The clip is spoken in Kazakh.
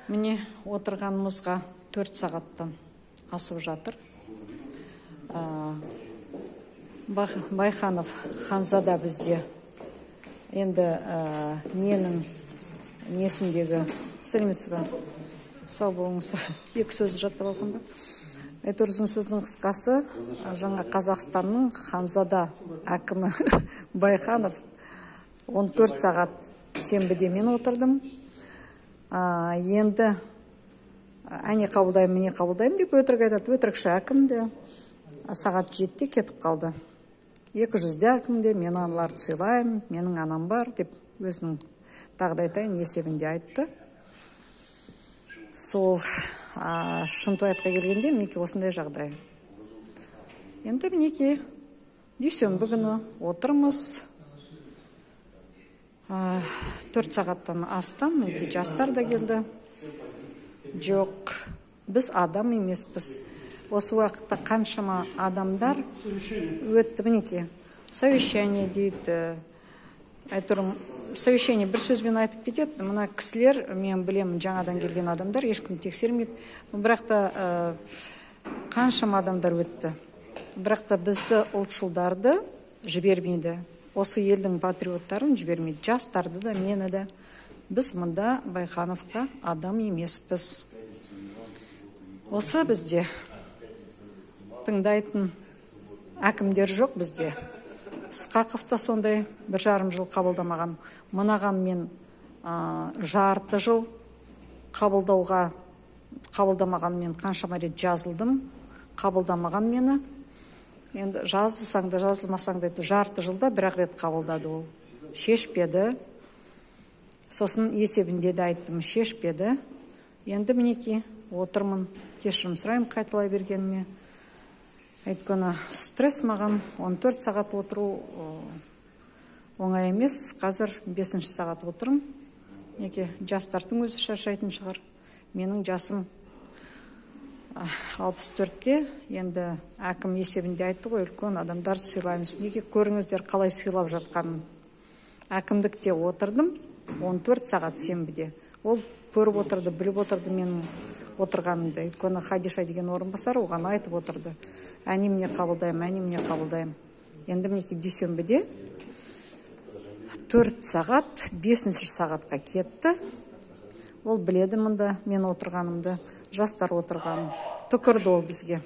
Міне, отырғанымызға 4 сағаттан асып жатыр. Байханов Ханзада бізде енді ненің несіндегі. Сәлеметсіз ба? Сау болыңыз. Екі сөз жаттап алған ба? Әйтеуір, ұзын сөздің қысқасы, жаңа Қазақстанның Ханзада әкімі Байханов 14 сағат сенбіде мен отырдым. Енді әне қабылдаймын, міне қабылдаймын деп өтірік айтады. Өтірікші әкім де сағат 7-де кетіп қалды. 200-де әкім де мен аналарды сыйлаймын, менің анам бар деп өзінің, тағы да айтайын, есебінде айтты. Сол Шынтуайтқа келгенде, мінекей, осындай жағдай. Енді, мінекей, дүйсенбі күні отырмыз. 4 сағаттан астам. Мінекей, жастар да келді. Жоқ, біз адам емеспіз. Осы уақытта қаншама адамдар өтті. Мінекей, совещание дейді. Әйтеуір, совещание бір сөзбен айтып кетеді мына кісілер. Мен білемін, жаңадан келген адамдар, ешкім тексермейді. Бірақ та қаншама адамдар өтті, бірақ та бізді, ұлтшылдарды, жібермейді. Осы елдің патриоттарын жібермейді, жастарды да, мені де. Біз мұнда Байхановқа адам емеспіз. Осы бізде тыңдайтын әкімдер жоқ бізде. Сқақов та сондай, 1,5 жыл қабылдамаған. Мынаған мен жарты жыл қабылдауға қабылдамаған. Мен қаншама рет жазылдым, қабылдамаған мені. Енді жазылсаң да, жазылмасаң да, жарты жылда бір ақ рет қабылдады. Ол шешпеді. Сосын есебінде де айттым, шешпеді. Енді, мінекей, отырмын. Кешірім сұраймын қайталай бергеніме, өйткені стресс маған. 14 сағат отыру оңай емес. Қазір бесінші сағат отырмын. Мінекей, жастардың өзі шаршайтын шығар. Менің жасым 64-те. Енді әкім есебінде айтты ғой, үлкен адамдарды сыйлаймыз. Мінекей, көріңіздер, қалай сыйлап жатқанын. Әкімдікте отырдым 14 сағат сенбіде. Ол көріп отырды, біліп отырды менің отырғанымды, өйткені Хадиша деген орынбасар оған айтып отырды: әне міне қабылдаймын, әне міне қабылдаймын. Енді, мінекей, дүйсенбіде 4 сағат, бесінші сағатқа кетті. Ол біледі мұнда мен отырғанымды, жастар отырғанын. Түкірді ол бізге.